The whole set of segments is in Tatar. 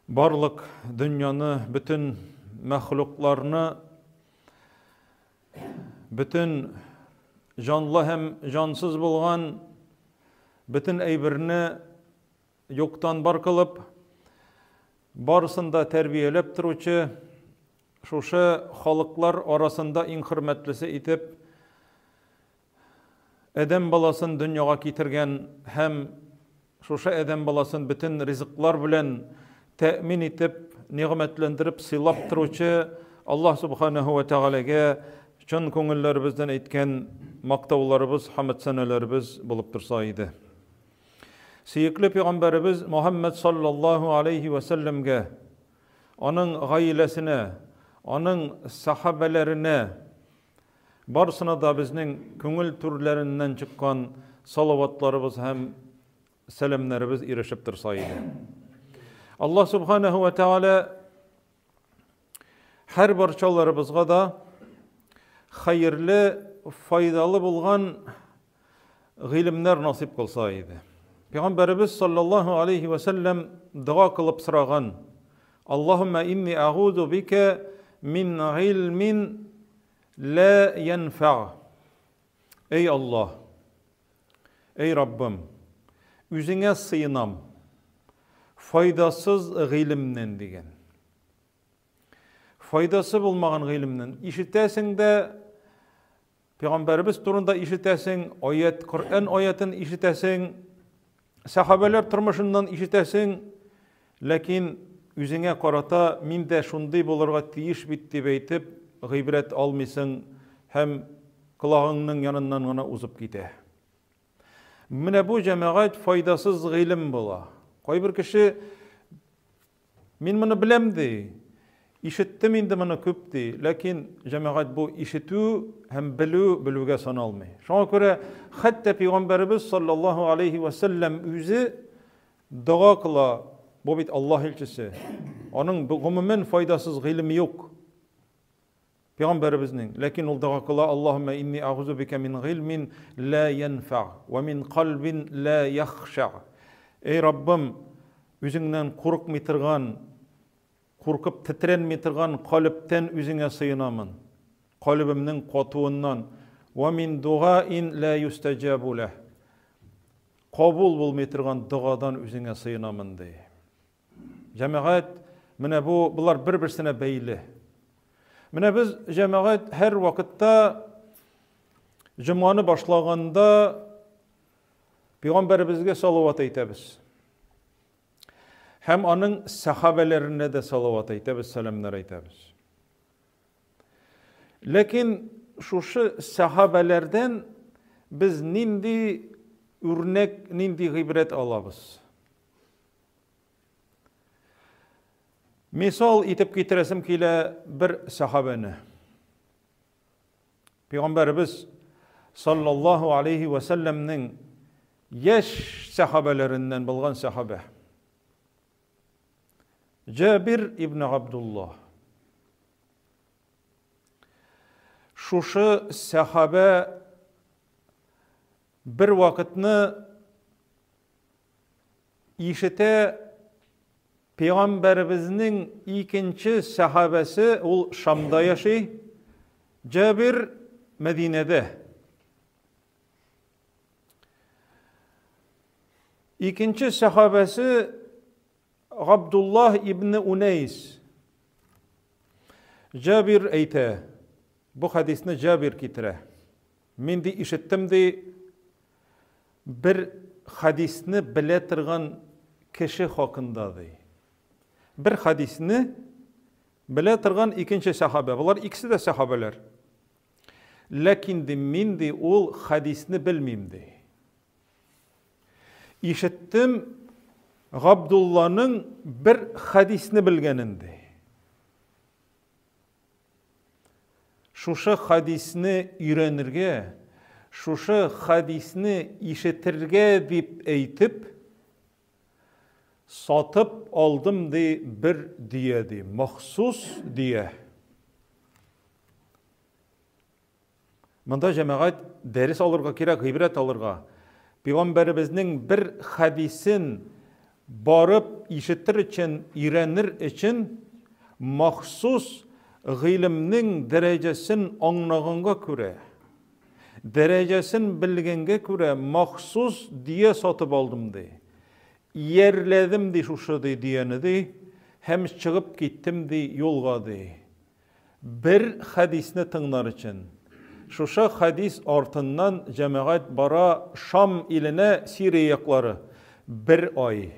Барлык дөньяны, бөтен мәхлукларны, бөтен җанлы һәм җансыз булган бөтен әйберне юктан бар кылып, барысын да тәрбияләп торучы, шушы халыклар арасында иң хөрмәтлесе итеп Адәм баласын дөньяга китергән һәм шушы адәм баласын бөтен ризыклар белән тәэмин итеп, нигъмәтләндереп, сыйлап торучы Аллаһ Субханаһу ва Тәгаләгә чын күңелләребездән әйткән мактауларыбыз, хәмд-сәнәләребез булып торса иде. Сөекле пәйгамбәребез Мухаммад саллаллаһу алейхи ва сәлләмгә, аның гаиләсенә, аның сахабәләренә Барысына да безнең күңел түрләреннән чыккан салаватларыбыз һәм сәламнәребез ирешеп торса иде. Аллаһ Субханаһу ва Тааля һәр барчаларыбызга да хәерле, файдалы булган гыйлемнәр насыйп кылса иде. Пәйгамбәребез саллаллаһу алейхи ва сәлләм дога кылып сораган: Аллаһумма инни агузу бика мин гыйлмин ла янфа. Эй Аллаһ, эй Раббым, үзеңә сыенам файдасыз гыйлемнән дигән. Файдасы булмаган гыйлемнән. Ишетәсең дә Пәйгамбәребез турында ишетәсең, аят, Коръән аятын ишетәсең, сәхабәләр тормышыннан ишетәсең, ләкин үзеңә карата мин дә шундый булырга тиеш бит дип әйтеп, гыйбрәт алмыйсың һәм колагыңның яныннан гына узып китә. Менә бу җәмәгать файдасыз гыйлем була. Кайбер кеше Мин моны беләм, ди. Ишеттем инде моны күп, ди. Ләкин, җәмәгать, бу ишетү һәм белү белүгә саналмый. Шуңа күрә хәтта пәйгамбәребез саллаллаһу алейхи ва сәлләм үзе дога кыла. Бу бит Аллаһ илчесе. Аның гомумән файдасыз гыйлеме юк. Пәйгамбәребезнең, ләкин ул дога кыла, Аллаһумма инни агузу бика мин гыйлмин ла янфа ва мин кальбин ла яхша. Эй Раббым, үзеңнән курыкмый торган, куркып тетрәнми торган калебтән үзеңә сыенамын. Калебемнең катуыннан. Ва мин дугаин ла юстаҗабу ләһ. Кабул булмый торган догадан үзеңә сыенамын, ди. Җәмәгать, менә бу, болар бер-берсенә бәйле. Менә без, җәмәгать, һәр вакытта җомганы башлаганда пәйгамбәребезгә салават әйтәбез. Һәм аның сәхабәләренә дә салават әйтәбез, сәламнәр әйтәбез. Ләкин шушы сәхабәләрдән без нинди үрнәк, нинди гыйбрәт алабыз? Мисал итеп китерәсем килә бер сәхабәне. Пәйгамбәребез саллаллаһу алейхи ва сәлләмнең яшь сәхабәләреннән булган сәхабә. Җабир ибн Абдулла. Шушы сәхабә бер вакытны Ишетә Пәйгамбәребезнең икенче сәхабәсе, ул Шамда яши, Җабир Мәдинәдә. Икенче сәхабәсе Габдуллаһ ибн Унәйс. Җабир әйтә, бу хәдисне Җабир китерә. Мин ди ишеттем ди, бер хәдисне белә торган кеше хакында ди. Бер хәдисне белә торган икенче сәхабә. Болар икесе дә сәхабәләр. Ләкин ди мин ди ул хәдисне белмим ди. Ишеттем Габдулланың бер хәдисне белгәнен ди. Шушы хәдисне өйрәнергә, шушы хәдисне ишетергә дип әйтеп, сатып алдым ди бер дөя ди, махсус дөя. Монда җәмәгать дәрес алырга кирәк, гыйбрәт алырга. Пәйгамбәребезнең бер хәдисен Барып ишетер өчен, өйрәнер өчен махсус гыйлемнең дәрәҗәсен аңлаганга күрә, дәрәҗәсен белгәнгә күрә махсус дөя сатып алдым, ди. Иярләдем, ди, шушы, ди, дөяне, ди, һәм чыгып киттем, ди, юлга, ди. Бер хәдисне тыңнар өчен. Шушы хәдис артыннан җәмәгать бара Шам иленә, Сирия яклары. Бер ай.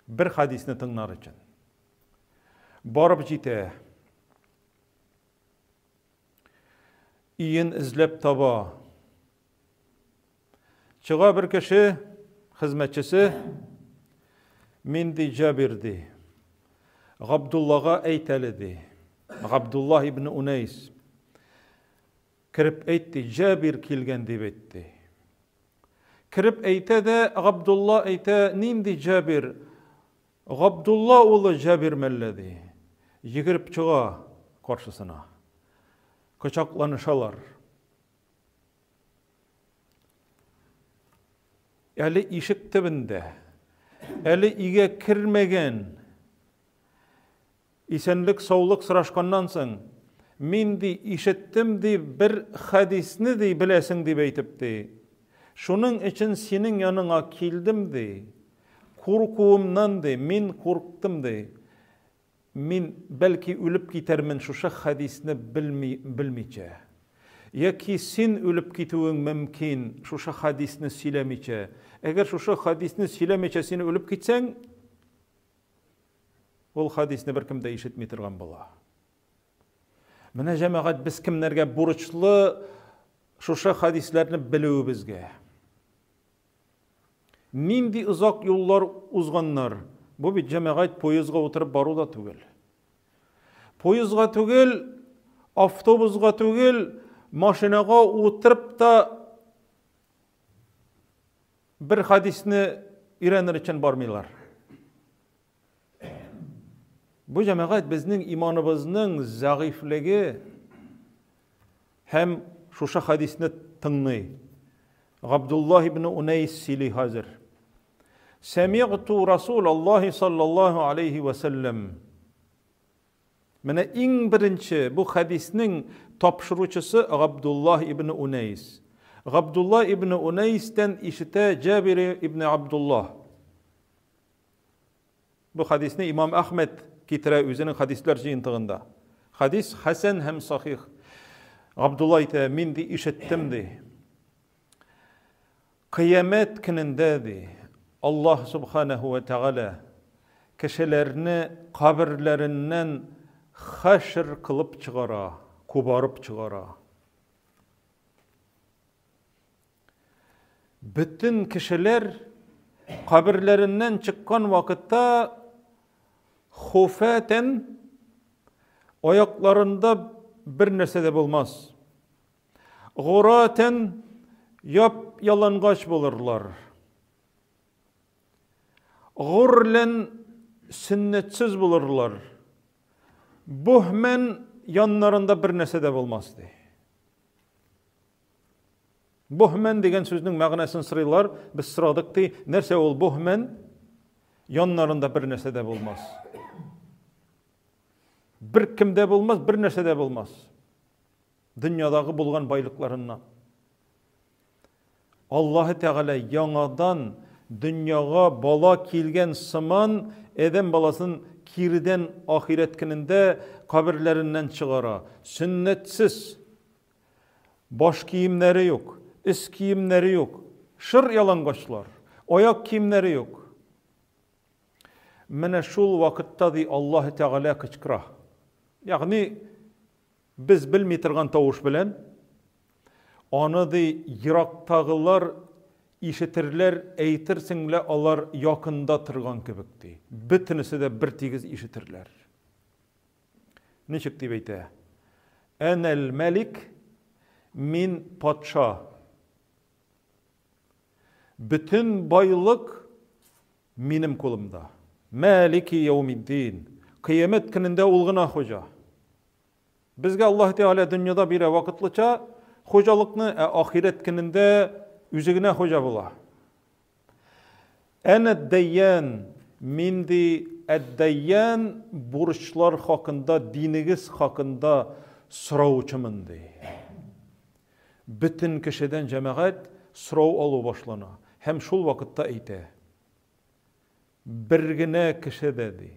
Бер хәдисне тыңнар өчен. Барып җитә. Өен эзләп таба. Чыга бер кеше, хезмәтчесе, мин ди Җабир ди. Габдуллага әйт әле ди. Габдулла ибн Унайс. Кереп әйт ди, Җабир килгән дип әйтте. Кереп әйтә дә, Габдулла әйтә, нинди Җабир? Габдулла улы Җабир мәллә ди. Йөгереп чыга каршысына. Кочакланышалар. Әле ишек төбендә, әле өйгә кермәгән. Исәнлек, саулык сорашканнан соң, мин ди ишеттем ди бер хәдисне ди беләсең дип әйтеп ди. Шуның өчен синең яныңа килдем ди. Куркуымнан ди, мин курктым ди. Мин, бәлки, үлеп китәрмен шушы хәдисне белми, белмичә. Яки син үлеп китүең мөмкин шушы хәдисне сөйләмичә. Әгәр шушы хәдисне сөйләмичә син үлеп китсәң, ул хәдисне беркем дә ишетми торган була. Менә җәмәгать без кемнәргә бурычлы шушы хәдисләрне белүебезгә. Нинди озак юллар узганнар. Бу бит җәмәгать поездга утырып бару да түгел. Поездга түгел, автобусга түгел, машинага утырып та бер хадисне өйрәнер өчен бармыйлар. Бу җәмәгать безнең иманыбызның зәгыйфьлеге һәм шушы хадисне тыңлый. Габдуллаһ ибн Унайс сөйли хәзер. Сәмигъту Расул Аллаһи саллаллаһу алейхи ва сәлләм. Менә иң беренче бу хәдиснең тапшыручысы Габдуллаһ ибн Унайс. Габдуллаһ ибн Унайстән ишетә Җабир ибн Абдуллаһ. Бу хәдисне имам Әхмәд китерә үзенең хәдисләр җыентыгында. Хәдис хәсән һәм сахих. Габдулла әйтә, мин ди ишеттем ди. Кыямәт көнендә ди, Аллаһ субханаху ва тәгалә кешеләрне каберләреннән хәшр кылып чыгара, кубарып чыгара. Бөтен кешеләр каберләреннән чыккан вакытта хуфәтән аякларында бер нәрсә дә булмас. Гуратән яп ялангач булырлар. Гурлән сөннәтсез булырлар. Буһмән яннарында бер нәрсә дә булмас ди. Буһмән дигән сүзнең мәгънәсен сорыйлар. Без сорадык ди, нәрсә ул буһмән? Яннарында бер нәрсә дә булмас. Бер кемдә булмас, бер нәрсә дә булмас. Дөньядагы булган байлыкларыннан. Аллаһы Тәгалә яңадан дөньяга бала килгән сыман адәм баласын киредән ахирәт көнендә каберләреннән чыгара. Сөннәтсез Баш киемнәре юк, өс киемнәре юк, шыр ялангачлар, аяк киемнәре юк. Менә шул вакытта ди Аллаһ Тәгалә кычкыра. Ягъни без белми торган тавыш белән аны ди ерактагылар ишетерләр, әйтерсең лә алар якында торган кебек ди. Бөтенесе дә бер тигез ишетерләр. Ничек дип әйтә? Әнәл мәлик, мин патша. Бөтен байлык минем кулымда. Мәлики яумиддин. Кыямәт көнендә ул гына хуҗа. Безгә Аллаһ Тәгалә дөньяда бирә вакытлыча хуҗалыкны, ә ахирәт көнендә үзе генә хуҗа була. Әнә дәйян, мин ди, әд-дәйян бурычлар хакында, динегез хакында сораучымын ди. Бөтен кешедән җәмәгать сорау алу башлана һәм шул вакытта әйтә. Бер генә кеше дә ди,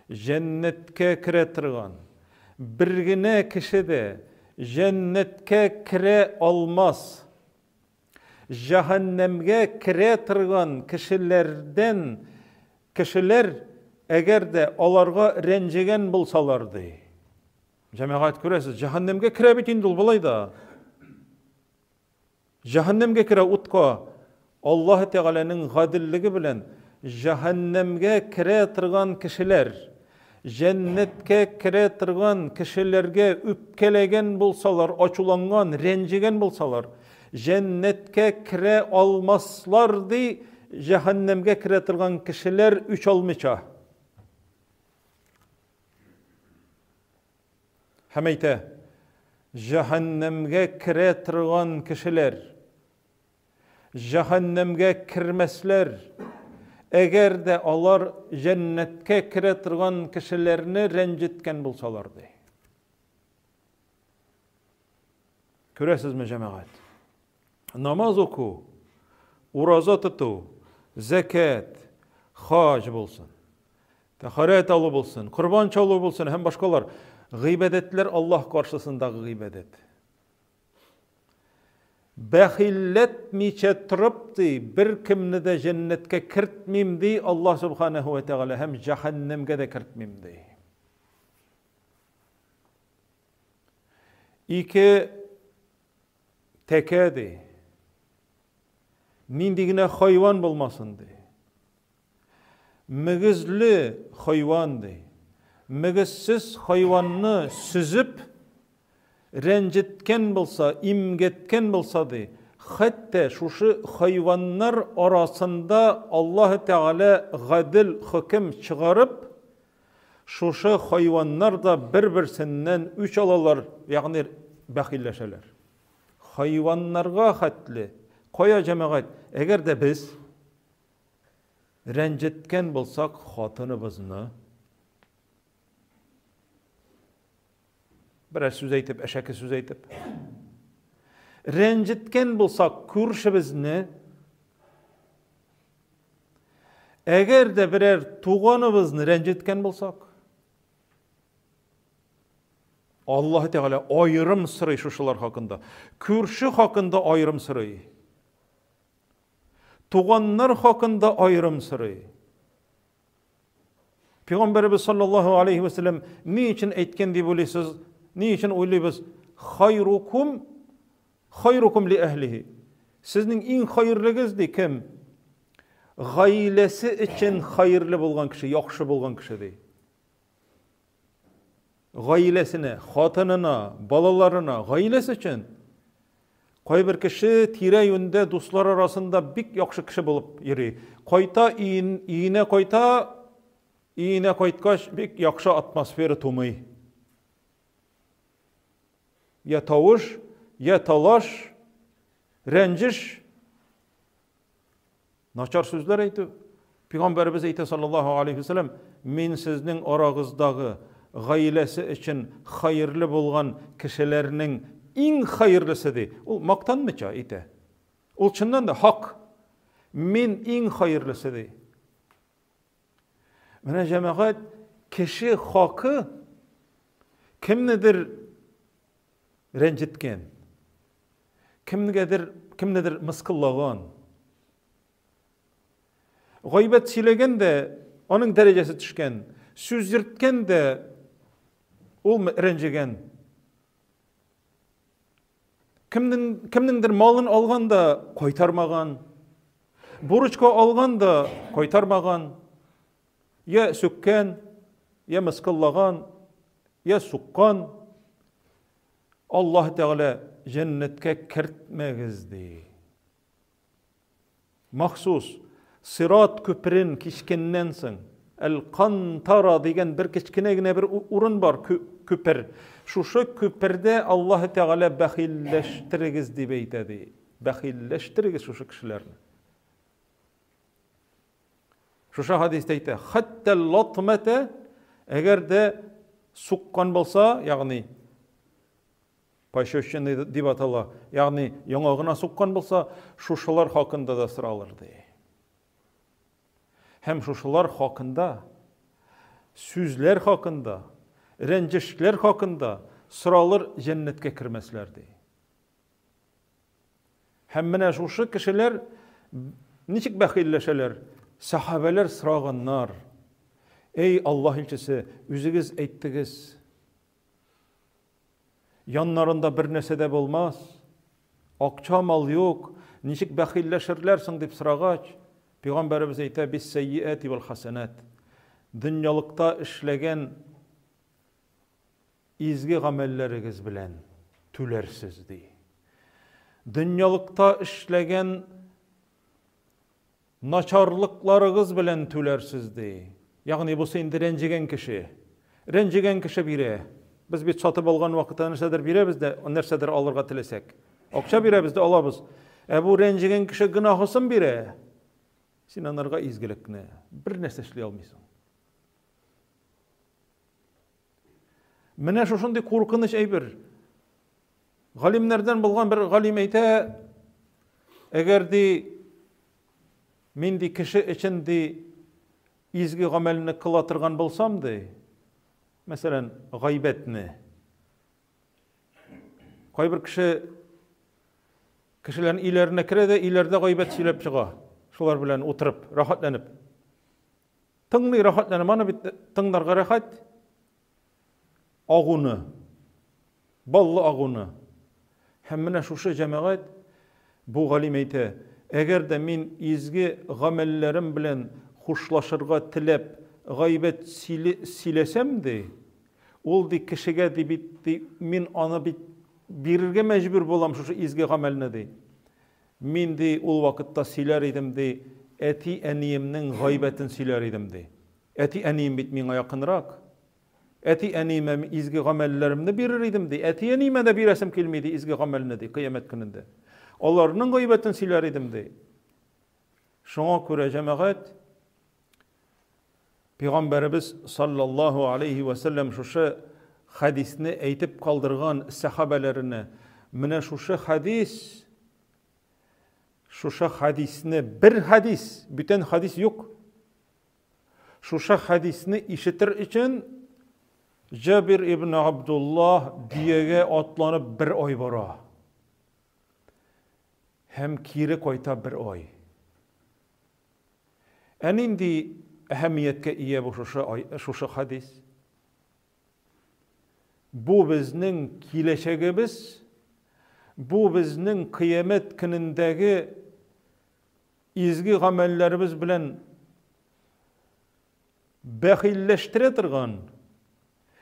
җәннәткә керә торган, бер генә кеше дә җәннәткә керә алмас. Җәһәннәмгә керә торган кешеләрдән кешеләр, әгәр дә аларга рәнҗегән булсалар, ди. Җәмәгать күрәсез, җәһәннәмгә керә бит инде ул болай да. Җәһәннәмгә керә утка. Аллаһ Тәгаләнең гаделлеге белән җәһәннәмгә керә торган кешеләр, җәннәткә керә торган кешеләргә үпкәләгән булсалар, ачуланган, рәнҗегән булсалар, җәннәткә керә алмаслар, ди, җәһәннәмгә керә торган кешеләр үч алмыйча. Һәм әйтә, җәһәннәмгә керә торган кешеләр, җәһәннәмгә кермәсләр, әгәр дә алар җәннәткә керә торган кешеләрне рәнҗеткән булсалар, ди. Күрәсезме, җәмәгать? Намаз уку, ураза тоту, зәкәт, хаҗ булсын, тәһарәт алу булсын, корбан чалу булсын һәм башкалар гыйбадәтләр Аллаһ каршысындагы гыйбадәт. Бәхилләтмичә торып, ди, беркемне дә җәннәткә кертмим, ди Аллаһ Субханаһу ва Тәгалә, һәм җәһәннәмгә дә кертмим, ди. Ике тәкә, ди. Нинди генә хайван булмасын, ди. Мөгезле хайван, ди. Мөгезсез хайванны сөзеп, рәнҗеткән булса, имгәткән булса, ди, хәтта шушы хайваннар арасында Аллаһы Тәгалә гадел хөкем чыгарып, шушы хайваннар да бер-берсеннән үч алалар, ягъни бәхилләшәләр. Хайваннарга хәтле, кая җәмәгать, әгәр дә без Рәнҗеткән булсак хатыныбызны, берәр сүз әйтеп, әшәке сүз әйтеп, рәнҗеткән булсак күршебезне, әгәр дә берәр туганыбызны рәнҗеткән булсак, Аллаһ Тәгалә аерым сорый шушылар хакында. Күрше хакында аерым сорый. Туганнар хакында аерым сорый. Пәйгамбәребез саллаллаһу алейхи ва сәлләм ни өчен әйткән дип уйлыйсыз? Ни өчен уйлыйбыз? Хайрукум хайрукум ли әһлихи. Сезнең иң хәерлегез ди кем? Гаиләсе өчен хәерле булган кеше, яхшы булган кеше ди. Гаиләсенә, хатынына, балаларына, гаиләсе өчен. Кайбер кеше тирә-юньдә дуслар арасында бик яхшы кеше булып йөри. Кайта өен, өенә кайта, өенә кайткач бик яхшы атмосфера тумый. Я тавыш, я талаш, рәнҗеш, Начар сүзләр әйтү. Пәйгамбәребез әйтә саллаллаһу алейхи вәсәләм, мин сезнең арагыздагы гаиләсе өчен хәерле булган кешеләрнең иң хәерлесе ди. Ул мактанмыйча әйтә. Ул чыннан да хак. Мин иң хәерлесе ди. Менә җәмәгать кеше хакы кемнедер рәнҗеткән. Кемгәдер, кемнедер мыскыллаган. Гайбәт сөйләгән дә, аның дәрәҗәсе төшкән. Сүз йөрткән дә, ул рәнҗегән. Кемнең, кемнеңдер малын алган да кайтармаган. Бурычка алган да кайтармаган. Я сүккән, я мыскыллаган, я суккан. Аллаһ Тәгалә җәннәткә кертмәгез ди. Махсус Сират күперен кичкәннән соң, Әл-Кантара дигән бер кечкенә генә бер урын бар, күпер. Шушы күпердә Аллаһ Тәгалә бәхилләштерегез дип әйтә ди. Бәхилләштерегез шушы кешеләрне. Шушы хадистә әйтә, хәтта латмәтә, әгәр дә суккан булса, ягъни пощечина дип атала, ягъни яңагына суккан булса, шушылар хакында да соралыр ди. Һәм шушылар хакында, сүзләр хакында, рәнҗешләр хакында соралыр, җәннәткә кермәсләр ди. Һәм менә шушы кешеләр ничек бәхилләшәләр? Сәхабәләр сораганнар. Эй, Аллаһ илчесе, үзегез әйттегез. Яннарында бер нәрсә дә булмас. Акча мал юк, ничек бәхилләшерләр соң дип сорагач, пәйгамбәребез әйтә, бис сәйиәти вал хәсәнәт. Дөньялыкта эшләгән Изге гамәлләрегез белән түләрсез, ди. Дөньялыкта эшләгән начарлыкларыгыз белән түләрсез, ди. Ягъни бусы инде рәнҗегән кеше. Рәнҗегән кеше бирә. Без бит сатып алган вакытта нәрсәдер бирәбез дә, нәрсәдер алырга теләсәк. Акча бирәбез дә алабыз. Ә бу рәнҗегән кеше гөнаһысын бирә. Син анарга изгелекне бер нәрсә эшли алмыйсың. Менә шушындый куркыныч әйбер. Галимнәрдән булган бер галим әйтә, әгәр ди мин ди кеше өчен ди изге гамәлне кыла торган булсам ди, мәсәлән, гайбәтне. Кайбер кеше кешеләрнең өйләренә керә дә өйләрдә гайбәт сөйләп чыга. Шулар белән утырып, рәхәтләнеп. Тыңлый рәхәтләнеп, аны бит тыңларга рәхәт. Агуны, баллы агуны. Һәм менә шушы җәмәгать, бу галим әйтә, әгәр дә мин изге гамәлләрем белән хушлашырга теләп гайбәт сөйләсәм, ди, ул ди кешегә ди бит ди, мин аны бит бирергә мәҗбүр булам шушы изге гамәлне ди. Мин, ди, ул вакытта сөйләр идем, ди, әти-әниемнең гайбәтен сөйләр идем, ди. Әти-әнием бит миңа якынрак. Әти-әниемә изге гамәлләремне бирер идем, ди. Әти-әниемә дә бирәсем килми, ди, изге гамәлне, ди, кыямәт көнендә. Аларның гайбәтен сөйләр идем, ди. Шуңа күрә, җәмәгать, Пәйгамбәребез саллаллаһу алейһи вә сәлләм шушы хәдисне әйтеп калдырган сәхабәләренә, менә шушы хәдис, шушы хәдисне, бер хәдис, бүтән хәдис юк. Шушы хәдисне ишетер өчен Җабир ибн Абдуллаһ диягә атланып бер ай бара. Һәм кире кайта бер ай. Ә нинди әһәмияткә ия бу шушы, шушы хадис? Бу безнең киләчәгебез, бу безнең кыямәт көнендәге изге гамәлләребез белән бәхилләштерә торган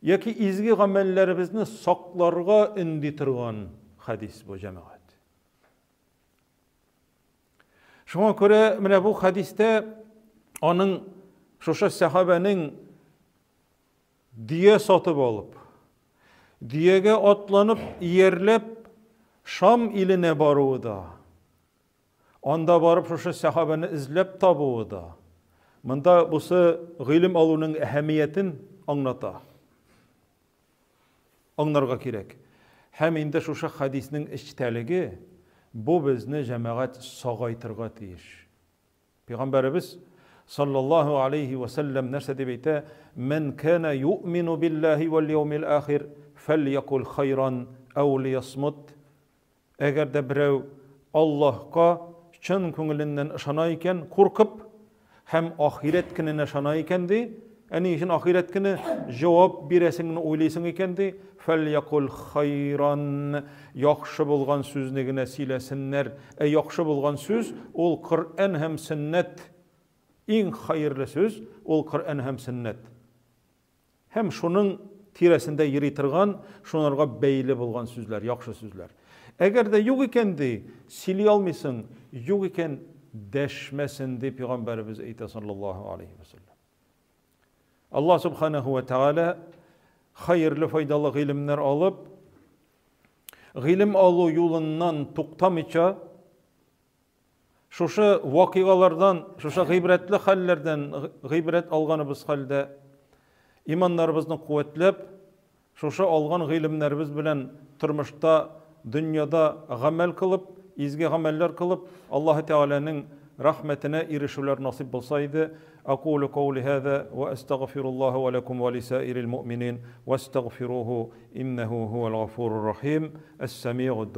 яки изге гамәлләребезне сакларга өнди торган хадис бу җәмәгать. Шуңа күрә менә бу хәдистә аның шушы сәхабәнең дөя сатып алып, дөягә атланып, иярләп Шам иленә баруы да, анда барып шушы сәхабәне эзләп табуы да, монда бусы гыйлем алуның әһәмиятен аңлата. Аңларга кирәк. Һәм инде шушы хәдиснең эчтәлеге, бу безне, җәмәгать, сагайтырга тиеш. Пәйгамбәребез саллаллаһу алейһи вә сәлләм нәрсә дип әйтә? Мэн кана юъмину биллаһи вәл яумил ахир, фәльякул хайран әү лиясмут. Әгәр дә берәү Аллаһка чын күңеленнән ышана икән, куркып һәм ахирәт көненә ышана икән, ди, ә ни өчен ахирәт көне җавап бирәсеңне уйлыйсың икән, ди, фәльякул хайран, яхшы булган сүзне генә сөйләсеннәр. Ә яхшы булган сүз ул Коръән һәм сөннәт. Иң хәерле сүз ул Коръән һәм сөннәт. Һәм шуның тирәсендә йөри торган, шунарга бәйле булган сүзләр, яхшы сүзләр. Әгәр дә юк икән, ди, сөйли алмыйсың, юк икән, дәшмәсен, ди пәйгамбәребез әйтә саллаллаһу алейһи ва сәлләм. Аллаһ субханаху ва тааля хәерле файдалы гыйлемнәр алып, гыйлем алу юлыннан туктамыйча, Шушы вакыйгалардан, шушы гыйбрәтле хәлләрдән гыйбрәт алганыбыз хәлдә, иманнарыбызны куәтләп, шушы алган гыйлемнәребез белән тормышта, дөньяда гамәл кылып, изге гамәлләр кылып, Аллаһы Тәгаләнең рәхмәтенә ирешүләр насыйп булса иде. Акулу каули һаза ва астагфируллаһа ва лакум ва лисаирил муъминин вастагфируху иннаху хуал гафурур рахим. Әс-самигуд.